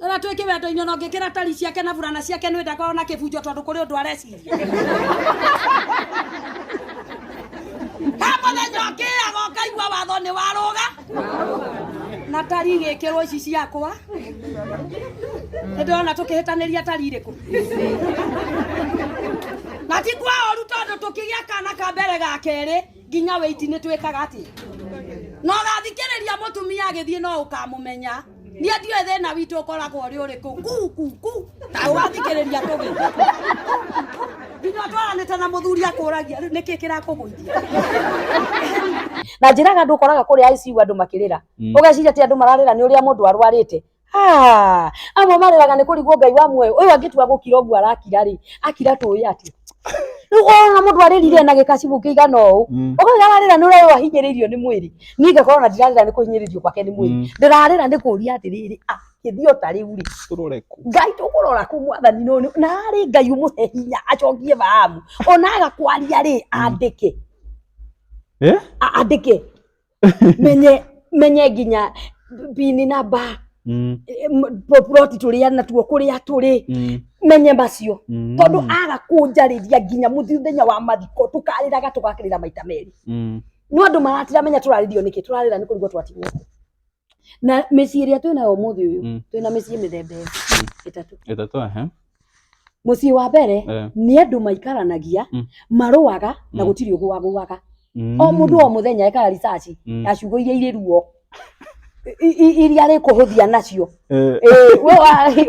Ũrĩa twĩ kĩwendo-inĩ ona ũngĩkĩra tari ciake na burana ciake nĩ ndakorwo na kĩbunjo tondũ kũrĩ ũndũ areciria. He mũthenya ũkĩaga ũkaigua watho nĩ warũga na tari igĩkĩrwo ici ciakwa. Nĩ ndĩrona tũkĩhĩtanĩria tari irĩkũ. Na ti kwa ũru tondũ tũkĩgĩa kana ka mbere ga kerĩ nginya wĩiti nĩ twĩkaga atĩa. Na ũgathikĩrĩria mũtumia agĩthiĩ no ũkamũmenya. Niĩ ndiũĩ thĩna witũ ũkoragwo ũrĩ ũrĩkũ. Ku ku ku ta ũgathikĩrĩria tũgĩ. Nginya ũtwaranĩte na mũthuri akũragia rĩu nĩkĩ kĩrakũgũithia. Na njĩraga andũ ũkoraga kũrĩa ICU andũ makĩrĩra. Ũgeciria atĩ andũ mararĩra nĩ ũrĩa mũndũ arwarĩte. Ah, amwe marĩraga nĩ kũrigwo Ngai wa muoyo ũyũ angĩtua gũkira ũguo arakira rĩ, akira tũĩ atĩa? Rĩu ũrona mũndũ arĩrire na gĩkacibũ kĩigana ũũ, ũkauga ararĩra nĩ ũrĩa ũyũ ahinyĩrĩirio nĩ mwĩrĩ. Niĩ ngakorwo na ndirarĩra nĩ kũhinyĩrĩrio gwake nĩ mwĩrĩ. Ndĩrarĩra nĩ kũũria atĩrĩrĩ, ah, gĩthiĩ o ta rĩu rĩ. Tũrore kũ? Ngai tũkũrora kũ mwathani no na arĩ Ngai ũmũhe hinya acokie fahamu. Ona aga kwaria rĩ, andĩke. Eh? Andĩke. Menye menye nginya pini namba ploti tũrĩa natuo kũrĩa tũrĩ menye macio tondũ aga kũnjarĩria nginya mũthenya wa mathiko tũkarĩraga tũgakĩrĩra maita merĩ. No andũ maratiramenya tũrarĩrio nĩkĩ, tũrarĩra nĩ kũrigwo twatigwo kũ. Na mĩciĩ ĩrĩa twĩnayo ũmũthĩ ũyũ, twĩna mĩciĩ mĩthemba ĩyo ĩtatũ. Ĩtatũ, ehe. Mũciĩ wa mbere nĩ andũ maikaranagia, marũaga na gũtirĩ ũgũagũaga. O mũndũ o mũthenya ekaga research ya ciugo iria irĩ ruo, iria arĩkũhũthia nacio. Ĩĩ, we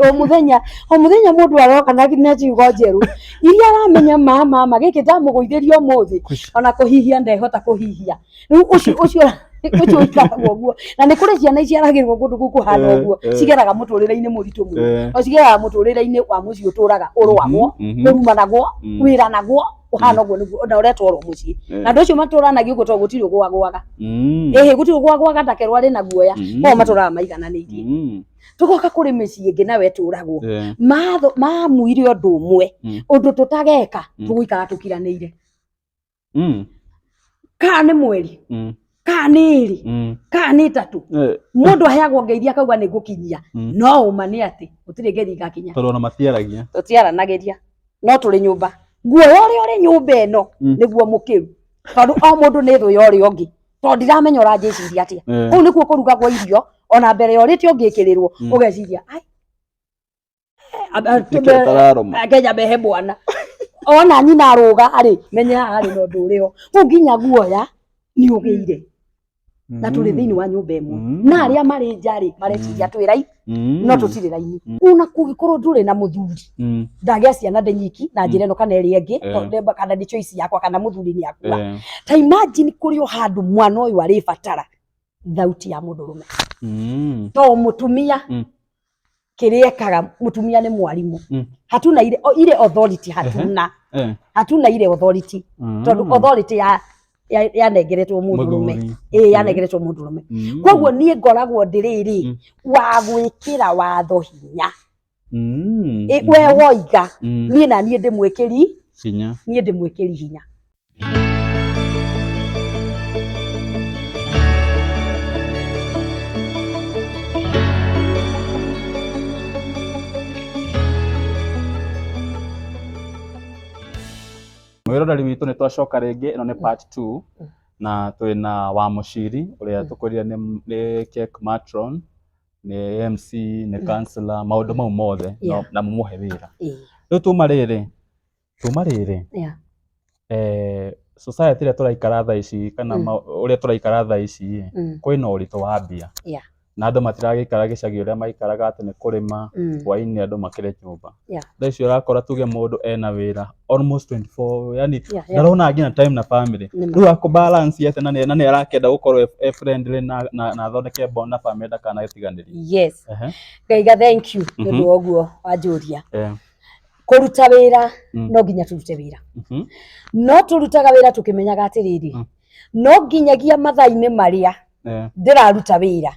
o mũthenya, o mũthenya mũndũ aroka na ciugo njerũ iria aramenya ma mama gĩkĩ ndamũgũithĩria ũmũthĩ ona kũhihia ndehota kũhihia. Rĩu ũcio ũcio ũcio ũikaraga ũguo. Na nĩ kũrĩ ciana iciaragĩrwo kũndũ kũu kũhana ũguo, cigeraga mũtũrĩre-inĩ mũritũ mũno. No cigeraga mũtũrĩre-inĩ wa mũciĩ ũtũraga ũrũagwo, ũrumanagwo, wĩranagwo, ũhana ũguo nĩguo na ũretwarwo mũciĩ. Na andũ acio matũranagia ũguo tondũ gũtirĩ ũgũagũaga. Ĩhĩ gũtirĩ ũgũagũaga ndakerwo arĩ na guoya. Koguo matũraga maigananĩirie. Tũgoka kũrĩ mĩciĩ ĩngĩ nayo ĩtũragwo. Mamuire ũndũ ũmwe, ũndũ tũtageka, tũgũikara tũkiranĩire. Kana nĩ mweri, kana nĩ ĩrĩ, kana nĩ ĩtatũ. Mũndũ aheagwo ngeithi akauga nĩ ngũkinyia. No ũma nĩ atĩ gũtirĩ ngeithi igakinya. Tondũ ona matiaragia. Tũtiaranagĩria. No tũrĩ nyũmba. Guoya ũrĩa ũrĩ nyũmba ĩno nĩguo mũkĩru. Tondũ o mũndũ nĩ thũ ya ũrĩa ũngĩ. Tondũ ndiramenya ũranjĩciria atĩa. Kũu nĩkuo kũrugagwo irio ona mbere ya ũrĩte ũngĩkĩrĩrwo ũgeciria ai Nĩkĩ ũtararũma? Kenya mehe mwana. Ona nyina arũga rĩ, menye haha harĩ na ũndũ ũrĩ ho. Kũu nginya guoya nĩ ũgĩire. Na tũrĩ thĩinĩ wa nyũmba ĩmwe. Na arĩa marĩ nja rĩ, mareciria twĩ raini, no tũtirĩ raini. Ona kũngĩkorwo ndũrĩ na mũthuri, ndagĩa ciana ndĩ nyiki na njĩra ĩno kana ĩrĩa ĩngĩ, tondũ kana nĩ choice yakwa kana mũthuri nĩ akua. Ta imagine kũrĩ o handũ mwana ũyũ arĩbatara thauti ya mũndũrũme. To mũtumia kĩrĩa ekaga mũtumia nĩ mwarimũ. Hatuna ile, ile authority hatuna. Hatuna ile authority. Tondũ authority ya yanengeretwo mũndũrũme. Ĩĩ yanengeretwo mũndũrũme. Koguo niĩ ngoragwo ndĩrĩrĩ wa gwĩkĩra watho hinya. We woiga niĩ na niĩ ndĩmwĩkĩri hinya. Niĩ ndĩmwĩkĩri hinya. Mwĩroreri witũ nĩ twacoka rĩngĩ, ĩno nĩ part 2 na twĩna wa Mũciri ũrĩa tũkwĩrire nĩ cake matron, nĩ MC, nĩ counselor, maũndũ mau mothe na mũmũhe wĩra. Rĩu tuma rĩrĩ, tuma rĩrĩ, society ĩrĩa tũraikara thaa ici kana ũrĩa tũraikara thaa ici kwĩna ũritũ wa mbia. Na andũ matiragĩikara gĩcagi ũrĩa maikaraga atĩ nĩ kũrĩma, hwainĩ andũ makĩrĩ nyũmba. Thaa ici ũrakora tuge mũndũ ena wĩra almost 24, yani ndarona nginya time na family. Rĩu akũ balance atĩa na nĩ arakĩenda gũkorwo e friendly na athondeke bond na family ndakanagĩtiganĩrie. Yes. Ngaiga thank you nĩ ũndũ wa ũguo wanjũria. Kũruta wĩra no nginya tũrute wĩra. No tũrutaga wĩra tũkĩmenyaga atĩrĩrĩ, no nginyagia mathaa-inĩ marĩa ndĩraruta wĩra,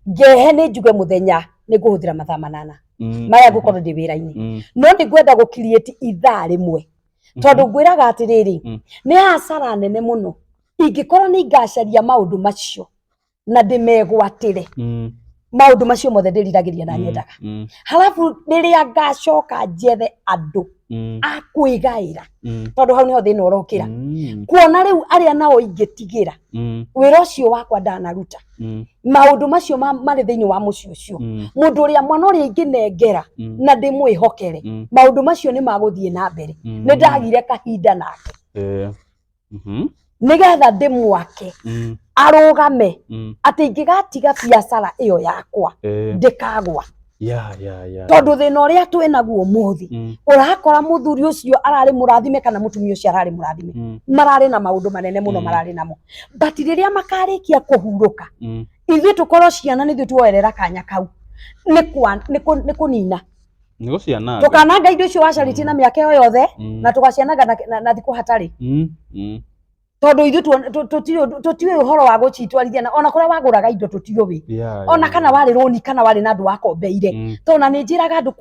ngehe nĩ njuge mũthenya nĩ ngũhũthĩra mathaa manana marĩa ngũkorwo ndĩ wĩra-inĩ. No nĩ ngwenda gũ create ithaa rĩmwe. Tondũ ngwĩraga atĩrĩrĩ, nĩ hasara nene mũno ingĩkorwo nĩ ngacaria maũndũ macio na ndĩmegwatĩre. Maũndũ macio mothe ndĩriragĩria na nyendaga. Halafu rĩrĩa ngacoka njethe andũ a kwĩgaĩra, tondũ hau nĩho thĩna ũrokĩra, kuona rĩu arĩa nao ingĩtigĩra wĩra ũcio wakwa ndanaruta, maũndũ macio marĩ thĩinĩ wa mũciĩ ũcio, mũndũ ũrĩa, mwana ũrĩa ingĩnengera na ndĩmwĩhokere, maũndũ macio nĩ magũthiĩ na mbere. Nĩ ndagire kahinda nake nĩgetha ndĩmwake arũgame, atĩ ingĩgatiga biacara ĩyo yakwa ndĩkagwa. Tondũ thĩna ũrĩa twĩ naguo ũmũthĩ, ũrakora mũthuri ũcio ararĩ mũrathime kana mũtumia ũcio ararĩ mũrathime, mararĩ na maũndũ manene mũno, mararĩ namo, but rĩrĩa makarĩkia kũhurũka, ithuĩ tũkorwo ciana nĩ ithuĩ tuoerera kanya kau, nĩ kũnina. Nĩ gũciananga. Tũkananga indo icio wacarĩtie na mĩaka ĩyo yothe, na tũgaciananga na thikũ hatarĩ, tondũ ithuĩ tũtiũĩ ũhoro wa gũcitwarithia, na ona kũrĩa wagũraga indo tũtiũĩ, ona kana warĩ rũni kana warĩ na andũ wakombeire. Tondũ na nĩ njĩraga andũ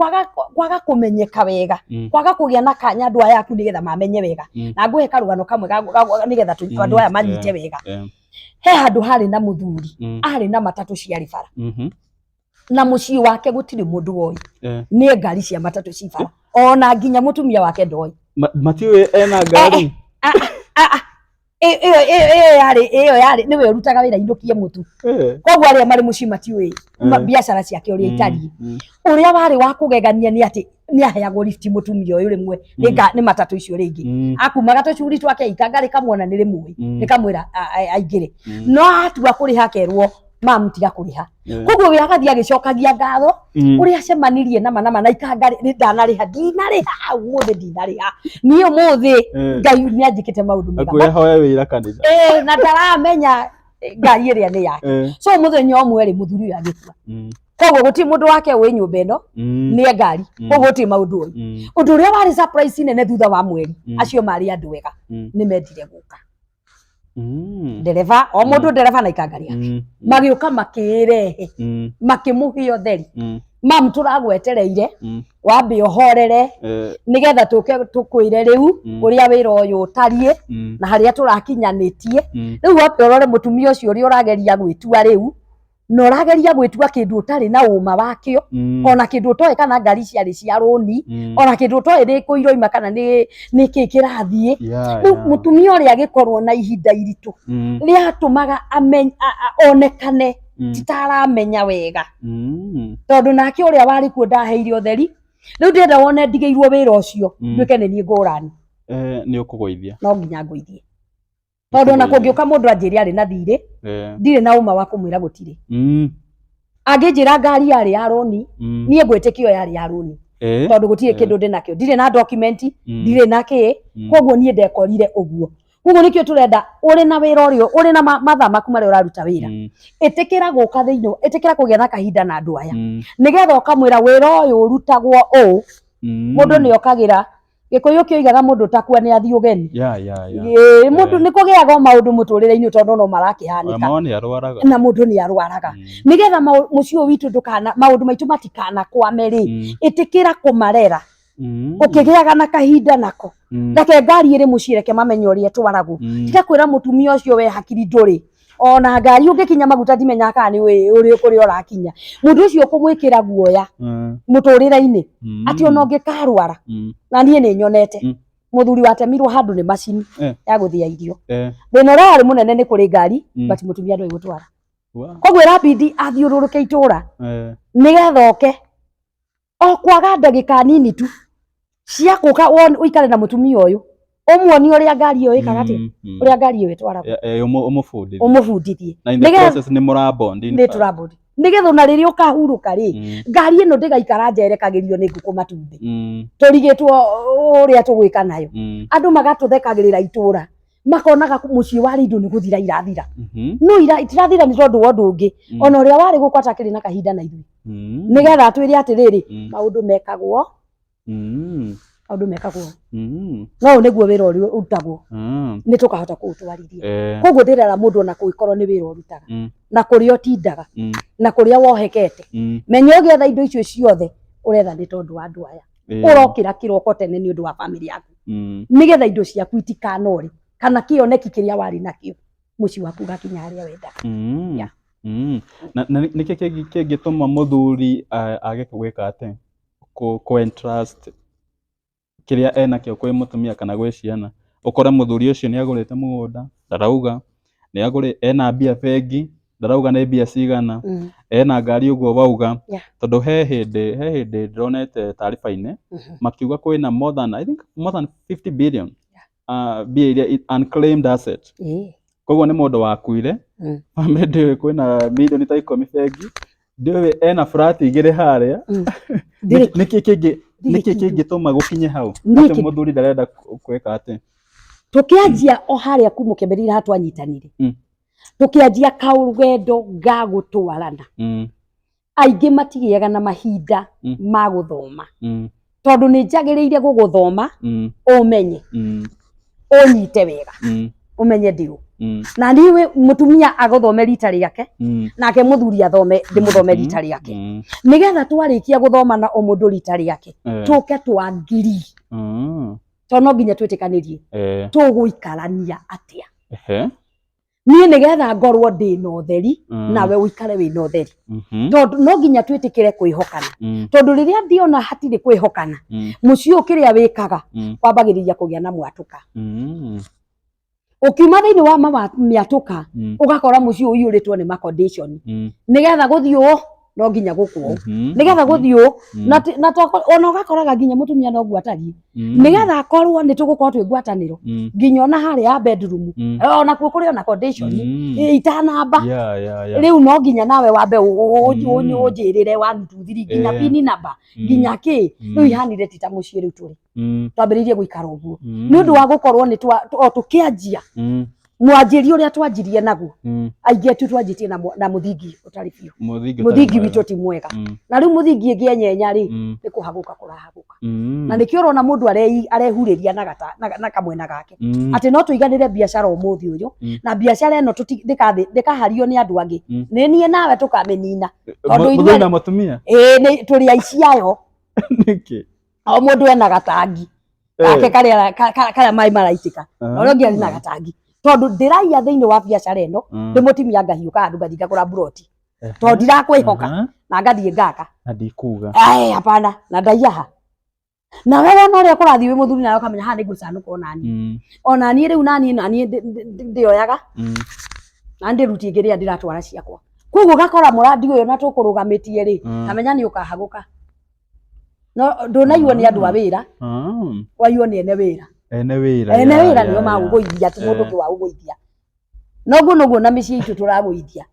kwaga kũmenyeka wega, kwaga kũgĩa na kanya andũ aya aku nĩgetha mamenye wega. Na ngũhe karũgano kamwe nĩgetha andũ aya manyite wega. He handũ harĩ na mũthuri arĩ na matatũ ciarĩ bara, na mũciĩ wake gũtirĩ mũndũ woĩ nĩ ngari cia matatũ ci bara, ona nginya mũtumia wake ndoĩ. Matiũĩ ena ngari? Ah, ah, ah, ĩyo yarĩ nĩwe ũrutaga wĩra inũkie mũtu. Koguo arĩa marĩ mũciĩ matiũĩ biacara ciake ũrĩa itariĩ. Ũrĩa warĩ wa kũgegania nĩ atĩ nĩ aheagwo lift mũtumia ũyũ rĩmwe nĩ matatũ icio rĩngĩ. Akumaga tũcuri twake ikanga rĩkamwona nĩ rĩmũĩ, rĩkamwĩra aingĩre, no atua kũrĩha akerwo, "Mam, tiga kũrĩha." Koguo we agathiĩ agĩcokagia ngatho ũrĩa acemanirie nama nama na ikanga ndanarĩha, ndinarĩha ũmũthĩ, ndinarĩha niĩ ũmũthĩ. Ngai nĩ anjĩkĩte maũndũ mega. Akuĩra hoya wĩra kanitha. Na ndaramenya ngari ĩrĩa nĩ yake. So mũthenya ũmwe rĩ, mũthuri ũyũ agĩkua. Koguo gũtirĩ mũndũ wake wĩ nyũmba ĩno nĩ ngari. Koguo gũtirĩ maũndũ ũyũ. Ũndũ ũrĩa warĩ surprise nene, thutha wa mweri, acio marĩ andũ ega nĩ mendire gũka. Ndereba o mũndũ, ndereba na ikanga rĩake, magĩũka makĩĩrehe, makĩmũhe ũtheri. "Mam, tũragwetereire wambe ũhorere nĩgetha tũke tũkwĩre rĩu ũrĩa wĩra ũyũ ũtariĩ na harĩa tũrakinyanĩtie. Rĩu wambe ũrore mũtumia ũcio ũrĩa ũrageria gwĩtua rĩu, na ũrageria gwĩtua kĩndũ ũtarĩ na ũma wakĩo, ona kĩndũ ũtoĩ kana ngari ciarĩ cia rũni, ona kĩndũ ũtoĩ nĩ kũ iroima kana nĩ kĩ kĩrathiĩ." Rĩu mũtumia ũrĩa agĩkorwo na ihinda iritũ rĩatũmaga onekane ti ta aramenya wega, tondũ nake ũrĩa warĩ kuo ndaheire ũtheri. Rĩu ndĩrenda wone ndigĩirwo wĩra ũcio, nduĩke nĩ niĩ ngũrani. Nĩ ũkũgũithia. No nginya ngũithie, tondũ ona kũngĩũka mũndũ anjĩre arĩ na thirĩ, ndirĩ na ũma wa kũmwĩra gũtirĩ. Angĩnjĩra ngari yarĩ ya rũni, niĩ ngwĩtĩkio yarĩ ya rũni, tondũ gũtirĩ kĩndũ ndĩ nakĩo, ndirĩ na document, ndirĩ na kĩ. Koguo niĩ ndekorire ũguo. Koguo nĩkĩo tũrenda ũrĩ na wĩra ũrĩa ũrĩ na mathaa maku marĩa ũraruta wĩra, ĩtĩkĩra gũka thĩinĩ, ĩtĩkĩra kũgĩa na kahinda na andũ aya, nĩgetha ũkamwĩra wĩra ũyũ ũrutagwo ũũ. Mũndũ nĩ okagĩra, Gĩkũyũ kĩoigaga mũndũ ũtakua nĩ athiĩ ũgeni. Yeah. Ĩĩ, mũndũ nĩ kũgĩaga o maũndũ mũtũrĩre-inĩ, tondũ no marakĩhanĩka. Ona nĩ arwaraga. Na mũndũ nĩ arwaraga. Nĩgetha mũciĩ ũyũ witũ ndũkana, maũndũ maitũ matikanakwame rĩ, ĩtĩkĩra kũmarera ũkĩgĩaga na kahinda nako. Reke ngari ĩrĩ mũciĩ, reke mamenye ũrĩa ĩtwaragwo. Tiga kwĩra mũtumia ũcio, "We hakiri ndũrĩ, ona ngari ũngĩkinya maguta ndimenyaga kana nĩ ũrĩ kũrĩa ũrakinya." Mũndũ ũcio ũkũmwĩkĩra guoya mũtũrĩre-inĩ atĩ ona ũngĩkarwara, na niĩ nĩ nyonete mũthuri watemirwo handũ nĩ macini ya gũthĩa irio. Thĩna ũrĩa warĩ mũnene nĩ kũrĩ ngari, but mũtumia ndoĩ gũtwara. Koguo ĩrabidi athiũrũrũke itũra nĩgetha oke o kwaga ndagĩka nini tu cia gũka ũikare na mũtumia ũyũ, ũmuonie ũrĩa ngari ĩyo ĩkaga atĩa, ũrĩa ngari ĩyo ĩtwaragwo. Ũmũbundithie. Ũmũbundithie. Na in the process nĩ mũrabond in nĩ fact. Tũrabond nĩgetha ona rĩrĩa ũkahurũka rĩ, ngari ĩno ndĩgaikara nja ĩrekagĩrio nĩ ngũkũ matumbĩ, tũrigĩtwo ũrĩa tũgwĩka nayo. Andũ magatũthekagĩrĩra itũra, makonaga mũciĩ wa indo nĩ gũthira irathira, no itirathira nĩ tondũ wa ũndũ ũngĩ, ona ũrĩa warĩ gũkũ atakĩrĩ na kahinda na ithuĩ, nĩgetha atwĩre atĩrĩrĩ, maũndũ mekagwo, maũndũ mekagwo. No ũyũ nĩguo wĩra ũrĩa ũrutagwo, nĩ tũkahota kũũtwarithia. Koguo ndĩrera mũndũ, ona kũngĩkorwo nĩ wĩra ũrutaga, na kũrĩa ũtindaga, na kũrĩa wohekete, menya ũgĩetha indo icio ciothe ũretha nĩ tondũ wa andũ aya. Ũrokĩra kĩroko tene nĩ ũndũ wa bamĩrĩ yaku, nĩgetha indo ciaku itikanore kana kĩoneki kĩrĩa warĩ nakĩo, mũciĩ waku ũgakinya harĩa wendaga. Yeah. Na nĩkĩ kĩngĩtũma mũthuri age gwĩka atĩ kũ entrust kĩrĩa enakĩo kwĩ mũtumia kana gwĩ ciana? Ũkore mũthuri ũcio nĩ agũrĩte mũgũnda, ndarauga, nĩ agũrĩ ena mbia bengi, ndarauga nĩ mbia cigana, ena ngari ũguo wauga, tondũ he hĩndĩ ndĩronete taariba-inĩ makiuga kwĩna more than, I think more than 50 billion mbia iria unclaimed asset. Koguo nĩ mũndũ wakuire, family ndĩũĩ kwĩna mirioni ta 10 bengi, ndĩũĩ ena flat 2 harĩa. Ndirĩ Nĩkĩ kĩngĩ ndirĩ nĩkĩ kĩndũ. kĩngĩtũma gũkinye hau Ndirĩ atĩ kĩndũ. Mũthuri ndarenda gwĩka atĩ? Tũkĩanjia o harĩa kuma kĩambĩrĩria haha twanyitanire, tũkĩanjia kaũrugendo ga gũtwarana, aingĩ matigĩaga na mahinda ma gũthoma, tondũ nĩ njagĩrĩire gũgũthoma, ũmenye, ũnyite wega, ũmenye ndĩ ũ, na niĩ mũtumia agũthome rita rĩake, nake mũthuri athome, ndĩmũthome rita rĩake, nĩgetha twarĩkia gũthoma na o mũndũ rita rĩake, tũke twangiri, tondũ no nginya twĩtĩkanĩrie tũgũikarania atĩa. Niĩ nĩgetha ngorwo ndĩ na ũtheri, nawe ũikare wĩ na ũtheri, tondũ no nginya twĩtĩkĩre kwĩhokana, tondũ rĩrĩa ndiona hatirĩ kwĩhokana, mũciĩ ũyũ kĩrĩa wĩkaga, wambagĩrĩria kũgĩa na mwatũka. Ũkiuma thĩinĩ wa mĩatũka, ũgakora mũciĩ ũyũ ũiyũrĩtwo nĩ ma condition, nĩgetha gũthiĩ ũũ no nginya gũkwo ũũ, nĩgetha gũthiĩ ũũ, na ona ũgakoraga nginya mũtumia noguo atariĩ, nĩgetha akorwo nĩ tũgũkorwo twĩ ngwatanĩro, nginya ona harĩa ya bedroom, ona kuo kũrĩ ona condition itanamba. Rĩu no nginya nawe wambe ũnjĩrĩre 1 2 3, nginya pin number, nginya kĩ. Rĩu ihanire ti ta mũciĩ. Rĩu tũrĩ twambĩrĩirie gũikara ũguo nĩ ũndũ wa gũkorwo nĩ o tũkĩanjia mwanjĩria ũrĩa twanjirie naguo, aingĩ tu twanjĩtie na mũthingi ũtarĩ biũ. Mũthingi ũtarĩ Mũthingi mwega. witũ ti mwega. Na rĩu mũthingi ĩngĩenyenya rĩ, nĩ kũhagũka kũrahagũka, na nĩkĩo ũrona mũndũ arehurĩria na kamwena gake, atĩ no tũiganĩre biacara ũmũthĩ ũyũ, na biacara ĩno ndĩkahario nĩ andũ angĩ, nĩ niĩ nawe tũkamĩnina, tondũ Mũthuri na mũtumia. Ĩĩ, nĩ tũrĩ aici ayo. Nĩkĩ? O mũndũ ena gatangi gake karĩa maĩ maraitĩka, na ũrĩa ũngĩ arĩ na gatangi, tondũ ndĩraiya thĩinĩ wa biacara ĩno, ndĩmũtimia ngahiũka handũ ngathiĩ ngagũra buroti, tondũ ndirakwĩhoka, na ngathiĩ ngaka. Na ndikuga. Ai, hapana, na ndaiya ha nawe wona ũrĩa kũrathiĩ wĩ mũthuri, nawe ũkamenya haha nĩ ngũcanũka onaniĩ, onaniĩ rĩu naniĩ ndĩoyaga na ndĩrutie ngĩrĩa ndĩratwara ciakwa. Koguo ũgakora mũrandi ũyũ na tũkũrũgamĩtie rĩ, kamenya nĩ ũkahagũka, no ndũnaiywo nĩ andũ a wĩra, waiywo nĩ ene wĩra. Ene wĩra. Ene wĩra nĩo magũgũithia, ti mũndũ ũngĩ wa gũgũithia. Noguo noguo na mĩciĩ itũ tũragũithia,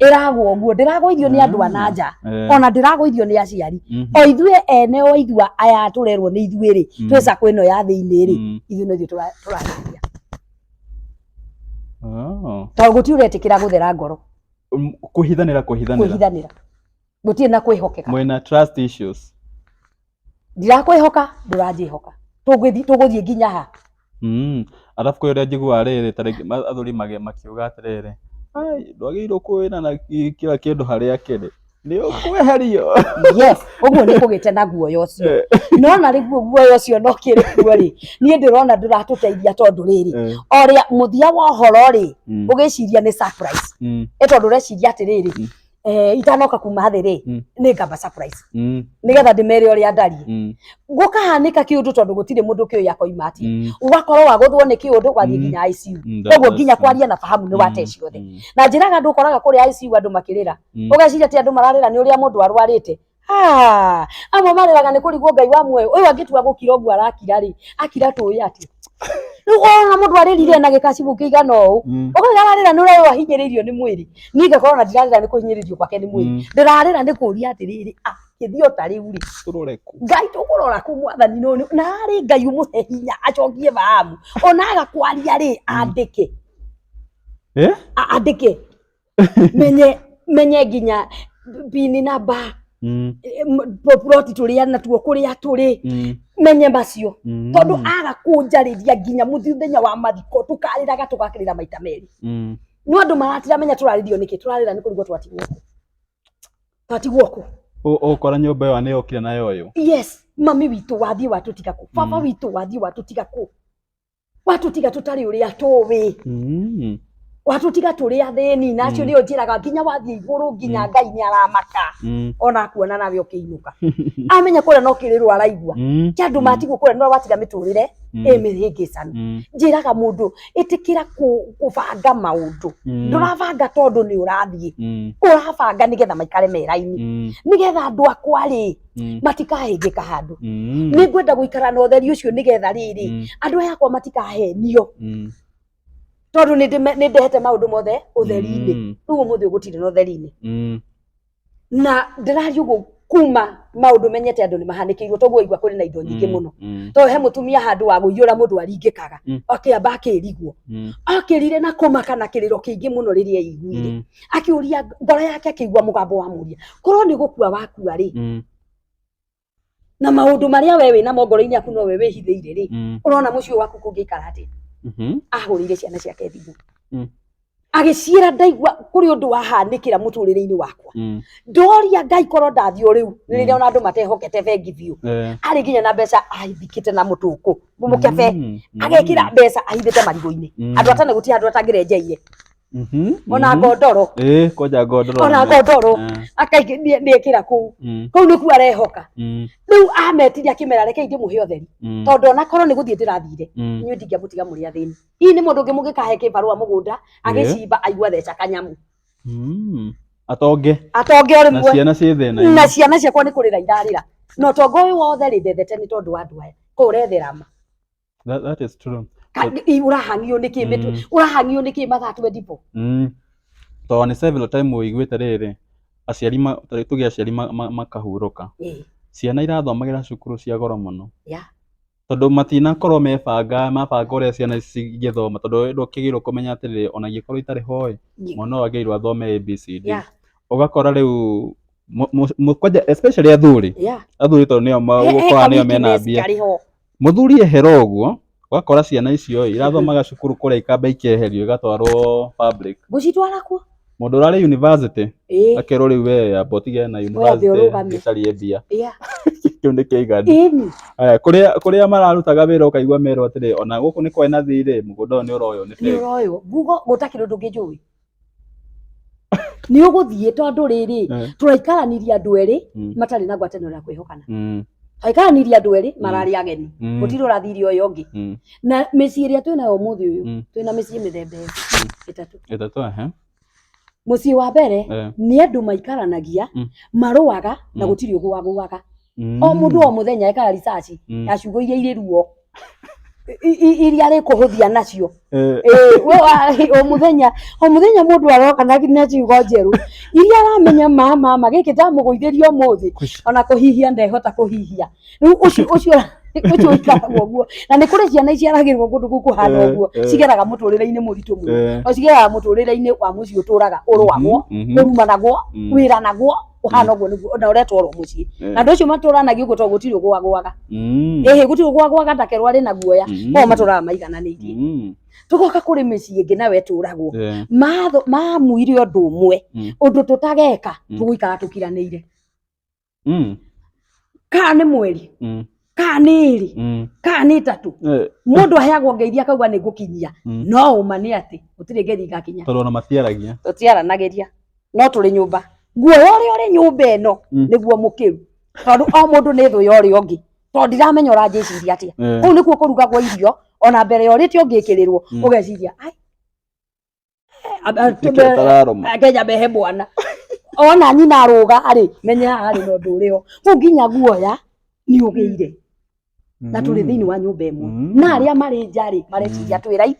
ĩragwo ũguo, ndĩragũithio nĩ andũ a na nja, ona ndĩragũithio nĩ aciari, o ithuĩ ene, o ithuĩ aya tũrerwo nĩ ithuĩ rĩ, twĩ sacco ĩno ya thĩinĩ rĩ, ithuĩ no ithuĩ tũragũithia, tondũ gũtirĩ ũretĩkĩra gũthera ngoro. Kũhithanĩra, kũhithanĩra. Kwĩhithanĩra, gũtirĩ na kwĩhokeka. Mwĩna trust issues. Ndirakwĩhoka, ndũranjĩhoka, tũgũthiĩ nginya ha? Arabu kwĩ ũrĩa njiguaga rĩrĩ, ta rĩngĩ athuri makiuga atĩrĩrĩ, "Ai, ndwagĩrĩirwo kwĩra na kila kĩndũ harĩa kĩrĩ, nĩ ũkweherio." Yes, ũguo nĩ kũgĩte na guoya ũcio, no na rĩguo guoya ũcio no kĩrĩ kuo rĩ, niĩ ndĩrona ndũratũteithia, tondũ rĩrĩ, o rĩa mũthia wa ũhoro rĩ, ũgĩciria nĩ surprise, ĩ tondũ ũreciria atĩrĩrĩ, itanoka kuma thĩ rĩ, nĩ ngamba surprise, nĩgetha ndĩmere ũrĩa ndariĩ. Gũkahanĩka kĩũndũ, tondũ gũtirĩ mũndũ kĩũĩ akoima atĩa, ũgakorwo wagũthwo nĩ kĩũndũ, wathiĩ nginya ICU. Koguo nginya kwaria na fahamu nĩ wate ciothe. Na njĩraga andũ, ũkoraga kũrĩa ICU andũ makĩrĩra, ũgeciria atĩ andũ mararĩra nĩ ũrĩa mũndũ arwarĩte. Ah, amwe marĩraga nĩ kũrigwo Ngai wa muoyo ũyũ angĩtua gũkira ũguo arakira rĩ, akira tũĩ atĩa? Rĩu ona mũndũ arĩrire na gĩkacibũ kĩigana ũũ, ũkauga ararĩra nĩ ũrĩa ũyũ ahinyĩrĩirio nĩ mwĩrĩ. Niĩ ngakorwo na ndirarĩra nĩ kũhinyĩrĩrio gwake nĩ mwĩrĩ, ndĩrarĩra nĩ kũũria atĩrĩrĩ, ah, gĩthiĩ o ta rĩu rĩ, Tũrore kũ? Ngai tũkũrora kũ? Mwathani no na arĩ Ngai ũmũhe hinya acokie fahamu, ona aga kwaria rĩ, andĩke. Eh? Andĩke menye menye nginya pin number, ploti tũrĩa natuo, kũrĩa tũrĩ, menye macio, tondũ aga kũnjarĩria nginya mũthenya wa mathiko tũkarĩraga, tũgakĩrĩra maita merĩ. No andũ maratiramenya tũrarĩrio nĩkĩ, tũrarĩra nĩ kũrigwo twatigwo kũ, twatigwo kũ. Ũkora nyũmba ĩyo nĩ yokire nayo ũyũ. Yes, mami witũ wathiĩ watũtiga kũ, baba witũ wathiĩ watũtiga kũ, watũtiga tũtarĩ ũrĩa tũĩ. Watũtiga tũrĩ athĩni na acio nĩo njĩraga nginya wathiĩ igũrũ nginya Ngai nĩ aramaka ona akuona nawe ũkĩinũka amenya kũrĩa no kĩrĩrwo araigua kĩa andũ matigwo kũrĩa no watiga mĩtũrĩre ĩ mĩhĩngĩcanu. Njĩraga mũndũ ĩtĩkĩra kũbanga maũndũ, ndũrabanga tondũ nĩ ũrathiĩ, ũrabanga nĩgetha maikare me raini, nĩgetha andũ akwa rĩ matikahĩngĩka handũ. Nĩ ngwenda gũikara na ũtheri ũcio nĩgetha rĩrĩ andũ aya akwa matikahenio tondũ nĩ ndehete maũndũ mothe ũtheri-inĩ. Rĩu ũmũthĩ gũtirĩ na ũtheri-inĩ na ndĩraria ũguo kuma maũndũ menyete andũ nĩ mahanĩkĩirwo toguo waigua kũrĩ na indo nyingĩ mũno tondũ he mũtumia handũ wa gũiyũra mũndũ aringĩkaga akĩamba akĩrigwo akĩrire na kũmaka na kĩrĩro kĩingĩ mũno rĩrĩa aiguire akĩũria ngoro yake akĩigua mũgambo wa mũria korwo nĩ gũkua wakua rĩ na maũndũ marĩa we wĩnamo ngoro-inĩ yaku no we wĩhithĩire rĩ ũrona mũciĩ ũyũ waku kũngĩikara atĩa? Ahũrĩire ciana ciake thimũ agĩciĩra ndaigua kũrĩ ũndũ wahanĩkĩra mũtũrĩre-inĩ wakwa ndoria Ngai korwo ndathiĩ o rĩu nĩ rĩrĩa ona andũ matehokete bengi biũ arĩ nginya na mbeca ahithikĩte na mũtũkũ mũkebe agekĩra mbeca ahithĩte marigũ-inĩ andũ atane gũtirĩ handũ atangĩrenjeire ona ngondoro. Eh, kwanja ngondoro. Ona ngondoro akaingĩ nĩekĩra kũu kũu nĩkuo arehoka. Rĩu ametire akĩmera rekei ndĩmũhe ũtheri tondũ ona korwo nĩ gũthiĩ ndĩrathire inyuĩ ndingĩamũtiga mũrĩ athĩni. Hihi nĩ mũndũ ũngĩ mũngĩkahe kĩbarũa mũgũnda agĩcimba aigua theca kanyamu Atonge atonge o na rĩmwe ciana ciĩ thĩna-inĩ. Na ciana ciakwa nĩ kũrĩra irarĩra na ũtonga ũyũ wothe rĩ ndethete nĩ tondũ wa andũ aya kũ ũrethera ma. That is true. Ũrahang'io nĩ kĩ mĩtwe ũrahang'io nĩ kĩ mathaa 24? Tondũ nĩ several time ũiguĩte rĩrĩ aciari tarĩu tuge aciari makahurũka ciana irathomagĩra cukuru cia goro mũno tondũ matinakorwo mebanga mabanga ũrĩa ciana ici cingĩthoma tondũ ndũkĩgĩrwo kũmenya atĩrĩrĩ ona ingĩkorwo itarĩ ho ĩ mwana ũyũ agĩrĩirwo athome ABCD. Ũgakora rĩu kwanja especially athuri athuri tondũ nĩo ũgũkora He nĩo mena weakness mbia. Karĩ ho. Mũthuri ehera ũguo ũgakora ciana icio ĩ irathomaga cukuru kũrĩa ikamba ikeherio igatwarwo public. Ngũcitwara kuo. Mũndũ ũrarĩ university akerwo rĩu we amba ũtigane na university ũrũgame. gĩcarie mbia kĩu nĩ kĩiganu. Aya, kũrĩa mararutaga wĩra ũkaigua merwo atĩrĩ ona gũkũ nĩ kwarĩ na thirĩ mũgũnda ũyũ nĩ ũroywo nĩ Nĩ bengi. ũroywo ngugo gũtakĩrĩ ũndũ ũngĩ njũĩ nĩ ũgũthiĩ tondũ rĩrĩ tũraikaranirie andũ erĩ matarĩ na ngwatanĩro ya kwĩhokana. Tũraikaranirie andũ erĩ mararĩ ageni gũtirĩ ũrathirie ũyũ ũngĩ na mĩciĩ ĩrĩa twĩnayo ũmũthĩ ũyũ twĩna mĩciĩ mĩthemba ĩrĩ ĩtatũ. Ĩtatũ, ehe. Mũciĩ wa mbere nĩ andũ maikaranagia marũaga na gũtirĩ ũgũagũaga o mũndũ o mũthenya ekaga research ya ciugo iria irĩ ruo iria arĩkũhũthia nacio. Ĩĩ, we o mũthenya o mũthenya mũndũ aroka na ciugo njerũ iria aramenya ma mama gĩkĩ ndamũgũithĩria ũmũthĩ ona kũhihia ndehota kũhihia. Rĩu ũcio ũcio ũcio ũikaraga ũguo na nĩ kũrĩ ciana iciaragĩrwo kũndũ kũu kũhana ũguo cigeraga mũtũrĩre-inĩ mũritũ mũno o cigeraga mũtũrĩre-inĩ wa mũciĩ ũtũraga ũrũagwo ũrumanagwo wĩranagwo ũhana ũguo nĩguo na ũretwarwo mũciĩ na andũ acio matũranagia ũguo tondũ gũtirĩ ũgũagũaga ĩhĩ gũtirĩ ũgũagũaga ndakerwo arĩ na guoya koguo matũraga maigananĩirie. Tũgoka kũrĩ mĩciĩ ĩngĩ nayo ĩtũragwo mamuire ũndũ ũmwe ũndũ tũtageka tũgũikara tũkiranĩire kana nĩ mweri kana nĩ ĩrĩ kana nĩ ĩtatũ mũndũ aheagwo ngeithi akauga nĩ ngũkinyia no ũma nĩ atĩ gũtirĩ ngeithi igakinya. Tondũ ona matiaragia. Tũtiaranagĩria no tũrĩ nyũmba guoya ũrĩa ũrĩ nyũmba ĩno nĩguo mũkĩru tondũ o mũndũ nĩ thũ ya ũrĩa ũngĩ tondũ ndiramenya ũranjĩciria atĩa. Kũu nĩkuo kũrugagwo irio ona mbere ya ũrĩte ũngĩkĩrĩrwo ũgeciria ai Nĩkĩo ũtararũma. Kenya mehe mwana ona nyina arũga arĩ menya haha harĩ na ũndũ ũrĩho kũu nginya guoya nĩ ũgĩire na tũrĩ thĩinĩ wa nyũmba ĩmwe na arĩa marĩ nja rĩ mareciria twĩ rai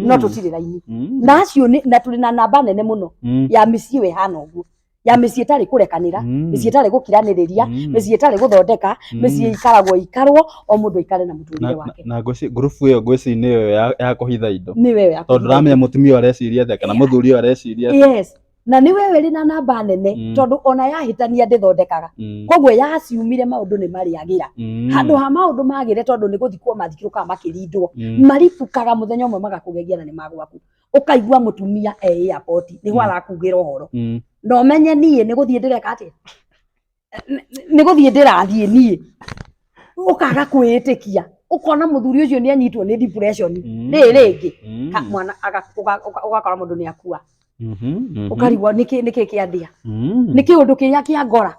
no tũtirĩ raini na acio na tũrĩ na namba nene mũno ya mĩciĩ ĩyo ĩhana ũguo ya mĩciĩ ĩtarĩ kũrekanĩra mĩciĩ ĩtarĩ gũkiranĩrĩria mĩciĩ ĩtarĩ gũthondeka mĩciĩ ikaragwo ikarwo o mũndũ aikare na mũtũrĩre wake. Na ngurubu ĩyo ngwĩciria nĩyo ya kũhitha indo nĩwe ya tondũ ndũramenya mũtumia ũyũ areciria atĩa kana mũthuri ũyũ areciria atĩa. Yes, na nĩ wewe rĩ na namba nene tondũ ona yahĩtania ndĩthondekaga koguo yaciumire maũndũ nĩ marĩagĩra handũ ha maũndũ magĩre tondũ nĩ gũthikwo mathikirwo kana makĩrindwo maribukaga mũthenya ũmwe magakũgegia na nĩ magwaku ũkaigua mũtumia e airport nĩho arakugĩra ũhoro na ũmenye niĩ nĩ gũthiĩ ndĩreka atĩa nĩ gũthiĩ ndĩrathiĩ niĩ ũkaga kwĩĩtĩkia. Ũkona mũthuri ũcio nĩ anyitwo nĩ depression rĩ rĩngĩ mwana ũgakora mũndũ nĩ akua. Ũkarigwo nĩkĩ nĩkĩ kĩandia, nĩ kĩũndũ kĩrĩa kĩa ngora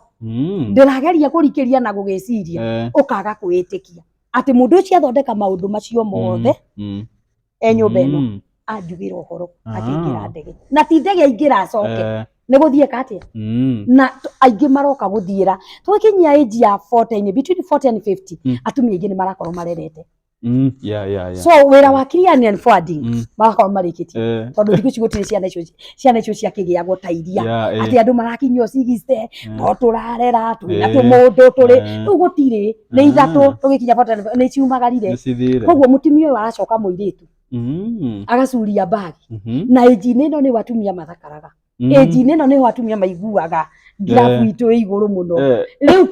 ndĩrageria kũrikĩria na gũgĩciria, ũkaga kwĩĩtĩkia atĩ mũndũ ũcio athondeka maũndũ macio mothe e nyũmba ĩno, anjugĩra ũhoro akĩingĩra ndege, na ti ndege aingĩra acoke, nĩ gũthiĩ atĩa? Na aingĩ maroka gũthiĩra tũgĩkinyia age ya 40, between 40 and 50, atumia aingĩ nĩ marakorwo marerete. So wĩra wa clearing and forwarding magakorwo marĩkĩtie, tondũ thikũ ici gũtirĩ ciana icio ciakĩgĩagwo ta iria atĩ andũ marakinyio 60, no tũrarera twĩna tũmũndũ tũrĩ rĩu gũtirĩ, nĩ ithatũ tũgĩkinya 40 nĩ ciumagarire. Nĩcithire. Koguo mũtumia ũyũ aracoka mũirĩtu agacuria mbagi, na age-inĩ ĩno nĩho atumia mathakaraga. Age-inĩ ĩno nĩho atumia maiguaga ngirabu itũ ĩ igũrũ mũno. Rĩu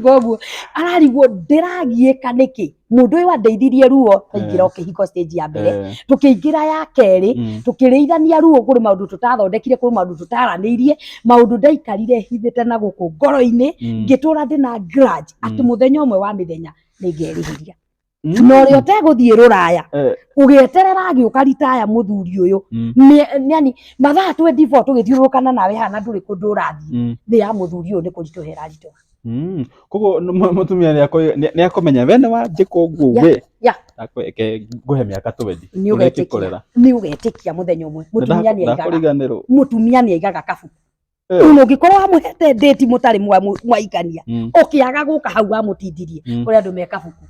koguo ararigwo, ndĩragiĩka nĩkĩ? Mũndũ ũyũ andeithirie ruo twaingĩra kĩhiko stage ya mbere, tũkĩingĩra ya kerĩ, tũkĩrĩithania ruo, kũrĩ maũndũ tũtathondekire, kũrĩ maũndũ tũtaranĩirie, maũndũ ndaikarire hithĩte na gũkũ ngoro-inĩ, ngĩtũra ndĩna grudge atĩ mũthenya ũmwe wa mĩthenya nĩngerĩhĩria. Na ũrĩa ũtegũthiĩ rũraya, ũgĩeterera agĩũka ritaya mũthuri ũyũ, yani mathaa 24 tũgĩthiũrũrũkana nawe haha na ndũrĩ kũndũ ũrathiĩ, thĩ ya mũthuri ũyũ nĩ kũritũha ĩraritũha. Koguo mũtumia nĩ akũmenya we nĩ wanjĩka ũguo we Reke ngũhe mĩaka 20. Nĩ ũgetĩkia. Kũrera. Nĩ ũgetĩkia mũthenya ũmwe mũtumia nĩ aigaga. Ndakũriganĩrwo. Mũtumia nĩ aigaga kabuku. Ona ũngĩkorwo wamũhete ndĩti mũtarĩ mwaikania, ũkĩaga gũka hau wamũtindirie, kũrĩ andũ me kabuku.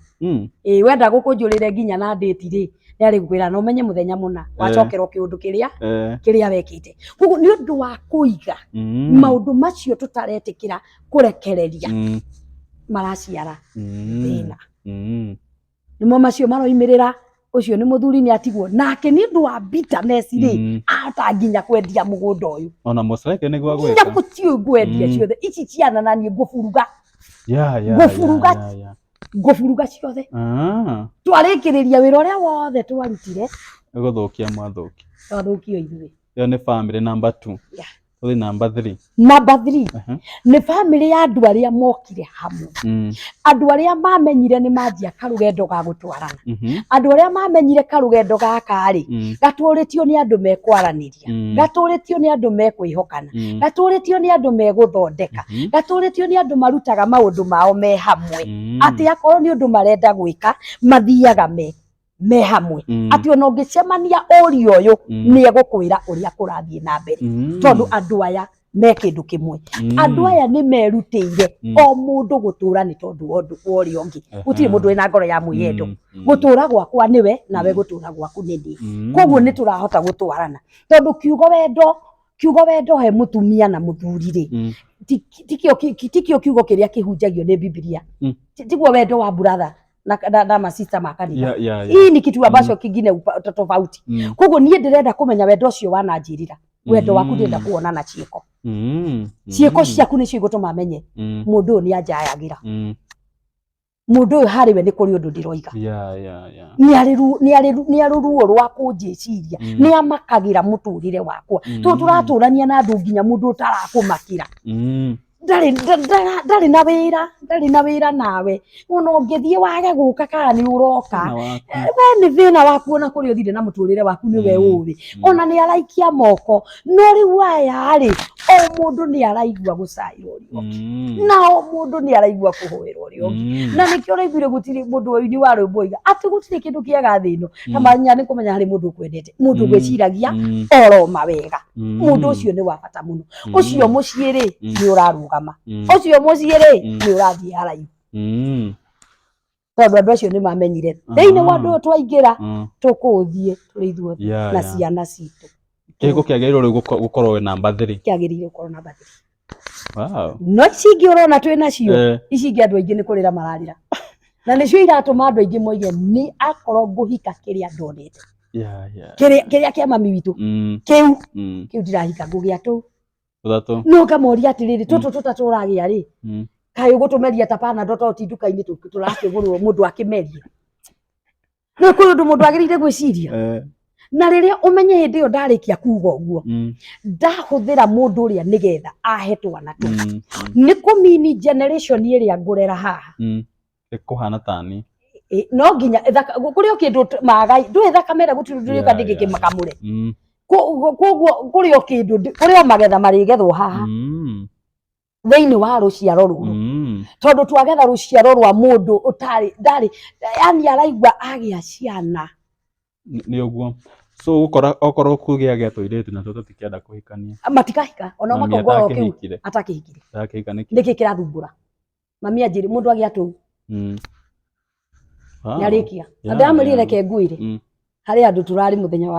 Ĩ wenda gũkũnjũrĩre nginya na ndĩti rĩ, nĩ arĩ gũkwĩra na ũmenye mũthenya mũna wacokerwo kĩũndũ kĩrĩa kĩrĩa wekĩte. Koguo nĩ ũndũ wa kũiga maũndũ macio tũtaretĩkĩra kũrekereria, maraciara thĩna. Nĩmo macio maroimĩrĩra, ũcio nĩ mũthuri nĩ atigwo nake nĩ ũndũ wa bitterness rĩ, ahota nginya kwendia mũgũnda ũyũ. Ona mũceke nĩguo nginya agwĩka. Gũtiũ ngwendia ciothe ici ciana na niĩ ngũburuga. Ngũburuga. Ngũburuga ciothe. Twarĩkĩrĩria wĩra ũrĩa wothe twarutire. Nĩ gũthũkia mwathũkia. Twathũkio ithuĩ. Ĩyo nĩ family number two. Tũthiĩ number three. Number three nĩ family ya andũ arĩa mokire hamwe, andũ arĩa mamenyire nĩ manjia karũgendo ga gũtwarana, andũ arĩa mamenyire karũgendo gaka rĩ, gatũrĩtio nĩ andũ mekwaranĩria, gatũrĩtio nĩ andũ mekwĩhokana, gatũrĩtio nĩ andũ megũthondeka, gatũrĩtio nĩ andũ marutaga maũndũ mao me hamwe, atĩ akorwo nĩ ũndũ marenda gwĩka mathiaga me hamwe, atĩ ona ũngĩcemania ũria ũyũ, nĩ egũkwĩra ũrĩa kũrathiĩ na mbere, tondũ andũ aya me kĩndũ kĩmwe. Andũ aya nĩ merutĩire o mũndũ gũtũra nĩ tondũ wa ũndũ wa ũrĩa ũngĩ. Gũtirĩ mũndũ wĩna ngoro ya mwĩyendo. Gũtũra gwakwa nĩwe, nawe gũtũra gwaku nĩ niĩ. Koguo nĩ tũrahota gũtwarana, tondũ kiugo wendo he mũtumia na mũthuri rĩ, tikĩo kiugo kĩrĩa kĩhunjagio nĩ Bibilia. Tiguo wendo wa brother na masista ma kanitha. Hii ni kitu ambacho kingine tofauti. Koguo niĩ ndĩrenda kũmenya wendo ũcio wananjĩrĩra, wendo waku ndĩrenda kuona na ciĩko. Ciĩko ciaku nĩcio igũtũma menye mũndũ ũyũ nĩ anjayagĩra, mũndũ ũyũ harĩ we nĩ kũrĩ ũndũ ndĩroiga, nĩ arĩ ruo rwa kũnjĩciria, nĩ amakagĩra mũtũrĩre wakwa. Tũ tũratũrania na andũ nginya mũndũ ũtarakũmakĩra, ndarĩ na wĩra, ndarĩ na wĩra nawe, ona ũngĩthiĩ wage gũka kana nĩ ũroka. Thĩna waku. We nĩ thĩna waku, ona kũrĩa ũthire na mũtũrĩre waku nĩwe ũĩ. Ona nĩ araikia moko, no rĩu aya rĩ, o mũndũ nĩ araigua gũcaĩra ũrĩa ũngĩ, na o mũndũ nĩ araigua kũhoera ũrĩa ũngĩ. Na nĩkĩo ũraiguire gũtirĩ mũndũ ũini wa rwĩmbo oiga atĩ gũtirĩ kĩndũ kĩega thĩ ĩno ta manya nĩ kũmenya harĩ mũndũ ũkwendete, mũndũ ũgwĩciragia oro mawega. Mũndũ ũcio nĩ wa bata mũno. Ũcio mũciĩ rĩ, nĩ ũrarũgama. Ũcio mũciĩ rĩ, nĩ ũrathiĩ haraihu, tondũ andũ acio nĩ mamenyire thĩinĩ wa andũ ũyũ twaingĩra, tũkũũthiĩ tũrĩ ithuothe na ciana citũ. Kĩhiko kĩagĩrĩirwo rĩu gũkorwo wĩ number three. Kĩagĩrĩire gũkorwo namba three. No ici ingĩ ũrona twĩ nacio, ici ingĩ andũ aingĩ nĩ kũrĩra mararĩra, na nĩcio iratũma andũ aingĩ moige nĩ akorwo ngũhika kĩrĩa ndonete, kĩrĩa kĩa mami witũ, kĩu kĩu ndirahika, ngũgĩa tũu. Tũtatũ. No ngamoria atĩrĩrĩ, tũtũ tũtatũ ũragĩa rĩ, kaĩ ũgũtũmeria ta Panadol to ti nduka-inĩ tũrakĩgũrwo mũndũ akĩmerie? Nĩ kũrĩ ũndũ mũndũ agĩrĩire gwĩciria. Na rĩrĩa ũmenye hĩndĩ ĩyo ndarĩkia kuga ũguo, ndahũthĩra mũndũ ũrĩa nĩgetha ahe twana tũ, nĩ kũmini generation ĩrĩa ngũrera haha. Ĩkũhana tani. No nginya kũrĩ o kĩndũ magai ndũĩ thakame ĩrĩa gũtirĩ ndũrĩũka ndĩngĩkĩmakamũre. Koguo kũrĩ o kĩndũ kũrĩ o magetha marĩgethwo haha thĩinĩ wa rũciaro rũrũ, tondũ twagetha rũciaro rwa mũndũ ũtarĩ ndarĩ, yani araigua agĩa ciana. Nĩ ũguo. So gũkora okorwo kũgĩa tũirĩtu natuo tũtikenda kũhikania. Matikahika ona Mami makongoro kĩu atakĩhikire. Atakĩhikire. Atakĩhika nĩkĩ? Nĩkĩ kĩrathumbũra mami anjĩrĩ mũndũ agĩa tũu nĩarĩkia na ndĩramwĩrire reke ngwĩre harĩ andũ tũrarĩ mũthenya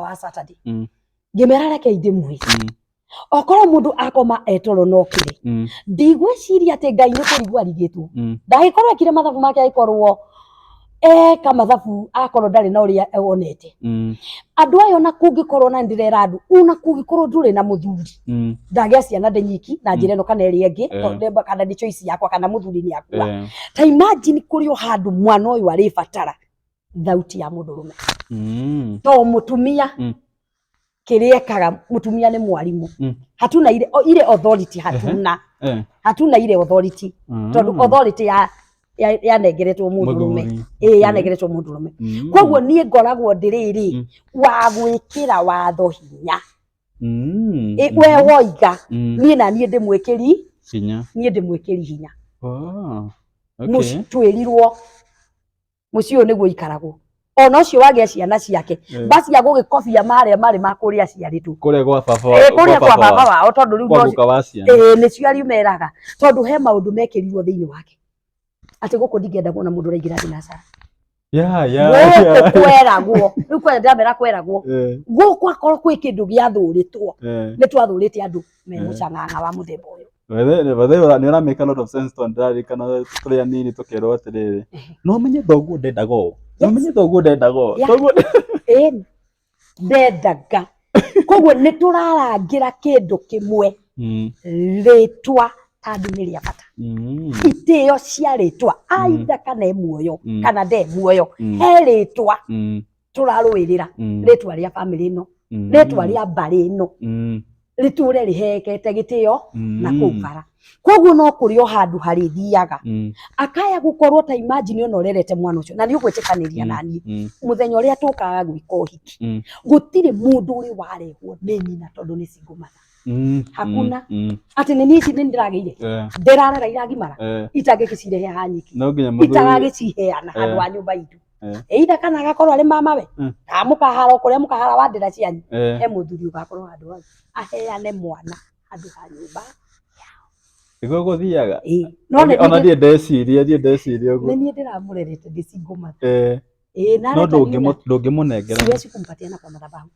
wa Saturday, ngĩmera reke ndĩmwĩre, okorwo mũndũ akoma etoro no kĩrĩ, ndigwĩciria atĩ Ngai nĩ kũrigwo arigĩtwo. Ndagĩkorwo ekire mathabu make, agĩkorwo eka mathabu, akorwo ndarĩ na ũrĩa onete. Andũ aya ona kũngĩkorwo, na nĩndĩrera andũ, ona kũngĩkorwo ndũrĩ na mũthuri, ndagĩa ciana ndĩ nyiki na njĩra ĩno kana ĩrĩa ĩngĩ, tondũ kana nĩ choice yakwa kana mũthuri nĩ akua, ta imagine kũrĩ o handũ mwana ũyũ arĩbatara thauti ya mũndũrũme, to mũtumia kĩrĩa ekaga mũtumia nĩ mwarimũ. Hatuna ile authority, hatuna hatuna ile authority, tondũ authority ya yanengeretwo mũndũrũme. Mũthuri. Ĩ, yanengeretwo mũndũrũme. Koguo niĩ ngoragwo ndĩrĩrĩ wa gwĩkĩra watho hinya. Ĩ, we woiga, niĩ na niĩ ndĩmwĩkĩri hinya. Niĩ ndĩmwĩkĩri hinya. Oh, okay. Mũciĩ twĩrirwo mũciĩ ũyũ nĩguo ikaragwo, ona ũcio wagĩa ciana ciake, bacia gũgĩkobia marĩa marĩ ma kũrĩa aciarĩtwo. Kũrĩa gwa baba. Ĩ, kũrĩa kwa baba wao, tondũ rĩu kwa guka wa ciana. Ĩ, nĩcio ariumeraga, tondũ he maũndũ mekĩrirwo thĩinĩ wake atĩ gũkũ ndingĩenda kuona mũndũ ũraingĩra thinacara. Gũkũ kweragwo rĩu kwera ndĩramera kweragwo gũkũ akorwo kwĩ kĩndũ gĩathũrĩtwo, nĩ twathũrĩte andũ me mũcang'ang'a wa mũthemba ũyũ. By the way, nĩ ũra make a lot of sense, tondũ ndĩraririkana tũrĩ anini tũkerwo atĩrĩrĩ, no menye thoguo ndendaga ũũ, no menye thoguo ndendaga ũũ, thoguo. Ĩni ndendaga, koguo nĩ tũrarangĩra kĩndũ kĩmwe, rĩtwa, tondũ nĩ rĩa bata. Itĩo cia rĩtwa, aitha kana e muoyo kana nde muoyo, he rĩtwa tũrarũĩrĩra, rĩtwa rĩa bamĩrĩ ĩno, rĩtwa rĩa mbarĩ ĩno, rĩtũre rĩhekete gĩtĩo na kũu bara. Koguo no kũrĩ o handũ harĩthiaga akaya gũkorwo, ta imagine ona ũrerete mwana ũcio, na nĩ ũgwĩtĩkanĩria naniĩ, mũthenya ũrĩa tũkaga gwĩka ũhiki, gũtirĩ mũndũ ũrĩ warehwo nĩ nyina tondũ nĩ single mother. Hakuna. Atĩ nĩ niĩ ici nĩ ndĩragĩire, ndĩrarera iragimara, itangĩgĩcirehe haha nyiki, No nginya mũthuri itagagĩciheana handũ ha nyũmba itũ, either kana agakorwo arĩ mamawe, kana mũkahara o kũrĩa mũkahara wa ndĩra cianyu, he mũthuri ũgakorwo handũ hau aheane mwana handũ ha nyũmba. Nĩguo gũthiaga. Ĩĩ. No nĩ Ona ndiĩ ndeciria ũguo. Nĩ niĩ ndĩramũrerete ndĩ single mother. Ĩĩ, na No areta ndũngĩmũnengera. Siwezi kumpatiana kwa madhabahu.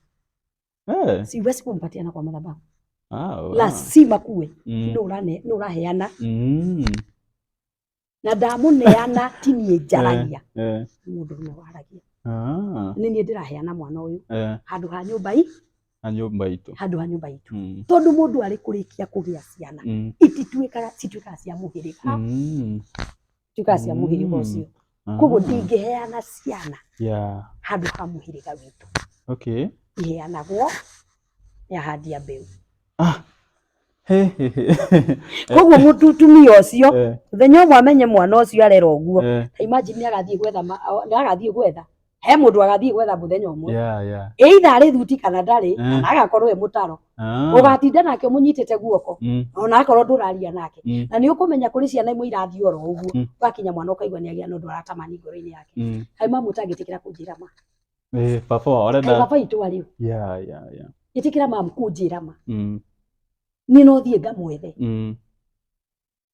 Siwezi kumpatiana kwa madhabahu. Lazima kuwe nĩ ũraheana, na ndamũneana ti niĩ njaragia, nĩ mũndũrũme waragia. Nĩ niĩ ndĩraheana mwana ũyũ handũ ha nyũmba i Na nyũmba itũ. Handũ ha nyũmba itũ, tondũ mũndũ arĩ kũrĩkia kũgĩa ciana, itituĩkaga, cituĩkaga cia mũhĩrĩga, cituĩkaga cia mũhĩrĩga ũcio. Koguo ndingĩheana ciana handũ ha mũhĩrĩga witũ. Iheanagwo nĩ ahandi a mbeũ. Ah. He, he, he. Koguo mũtumia ũcio, mũthenya ũmwe amenye mwana ũcio arera ũguo, ta imagine nĩ agathiĩ gwetha nĩ agathiĩ gwetha, he mũndũ agathiĩ gwetha mũthenya ũmwe, either arĩ thuti kana ndarĩ, kana agakorwo e mũtaro. Ũgatinda nake ũmũnyitĩte guoko, ona akorwo ndũraria nake, na nĩ ũkũmenya kũrĩ ciana imwe irathiĩ oro ũguo. Ũgakinya mwana ũkaigua nĩ agĩa na ũndũ aratamani ngoro-inĩ yake, kaĩ mamu ũtangĩtĩkĩra kũnjĩra ma? Baba wao Kaĩ arenda. Baba itũ arĩ ũ? Ĩtĩkĩra mamu kũnjĩra ma. Niĩ no thiĩ ngamwethe.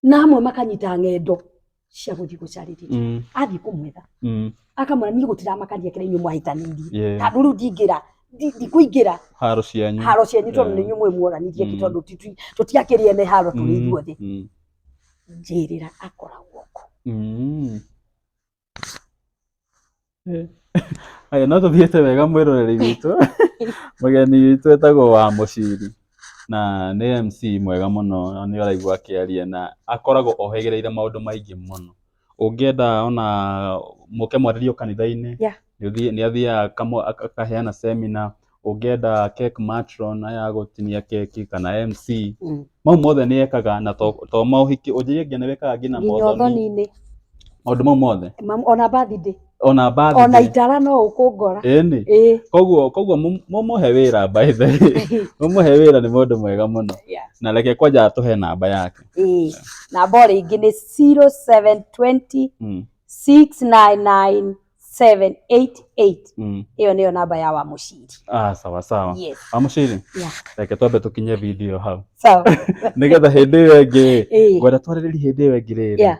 Na amwe makanyita ng'endo cia gũthiĩ gũcarĩria, athiĩ kũmwetha, akamwĩra niĩ gũtiramakania kĩrĩa inyuĩ mwahĩtanĩirie, tondũ rĩu ndingĩra ndikũingĩra Haro cianyu. Haro cianyu, tondũ nĩ inyuĩ mwĩ mworanirie ki, tondũ tũtiakĩrĩ ene haro, tũrĩ ithuothe. Njĩrĩra akoragwo kũ. Aya, no tũthiĩte wega mwĩroreri witũ. Mũgeni witũ etagwo wa Mũciri na nĩ MC mwega mũno, na nĩ ũraigua akĩaria na akoragwo ohĩgĩrĩire maũndũ maingĩ mũno. Ũngĩenda ona mũke mwarĩrio kanitha-inĩ, nĩ athiaga akaheana seminar. Ũngĩenda cake matron, aya a gũtinia keki, kana MC, mau mothe nĩ ekaga, na to maũhiki, ũnjĩrie nginya nĩ wĩkaga nginya nginya mothoni. Ũthoni-inĩ. Maũndũ mau mothe. Ona birthday. Ona birthday. Ona itara no ũkũngora. Ĩni. Ĩĩ. Koguo mũmũhe wĩra by the way. Mũmũhe wĩra nĩ mũndũ mwega mũno. Na reke kwanja atũhe namba yake. Ĩĩ. Namba o rĩngĩ nĩ 0720 699 788. Ĩyo nĩyo namba ya Wamuciri. Ah, sawa sawa. Yes. Wamuciri. Yeah. Reke twambe tũkinye video hau. Sawa. Nĩgetha hĩndĩ ĩyo ĩngĩ ngwenda twarĩrĩrie hĩndĩ ĩyo ĩngĩ rĩrĩ. Yeah.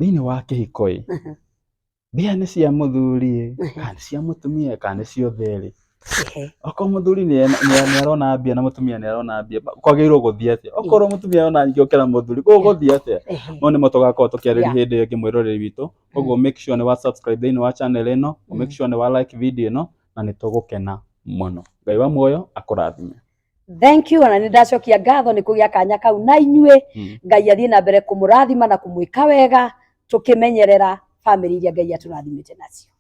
Thĩinĩ wa kĩhiko ĩ, mbia nĩ cia mũthuri ĩ, kana nĩ cia mũtumia kana nĩ ciothe rĩ. Okorwo mũthuri nĩ arona mbia na mũtumia nĩ arona mbia, kwagĩrĩirwo gũthiĩ atĩa? Okorwo mũtumia arona nyingĩ gũkĩra mũthuri, gũgũthiĩ atĩa? Mau nĩmo tũgakorwo tũkĩarĩrĩria hĩndĩ ĩyo ĩngĩ mwĩroreri witũ. Koguo make sure nĩ wa subscribe thĩinĩ wa channel ĩno, make sure nĩ wa like video ĩno, na nĩ tũgũkena mũno. Ngai wa muoyo akũrathime. Thank you, ona nĩ ndacokia ngatho nĩ kũgĩa kanya kau na inyuĩ. Ngai athiĩ na mbere kũmũrathima na kũmwĩka wega, tũkĩmenyerera family iria Ngai atũrathimĩte nacio.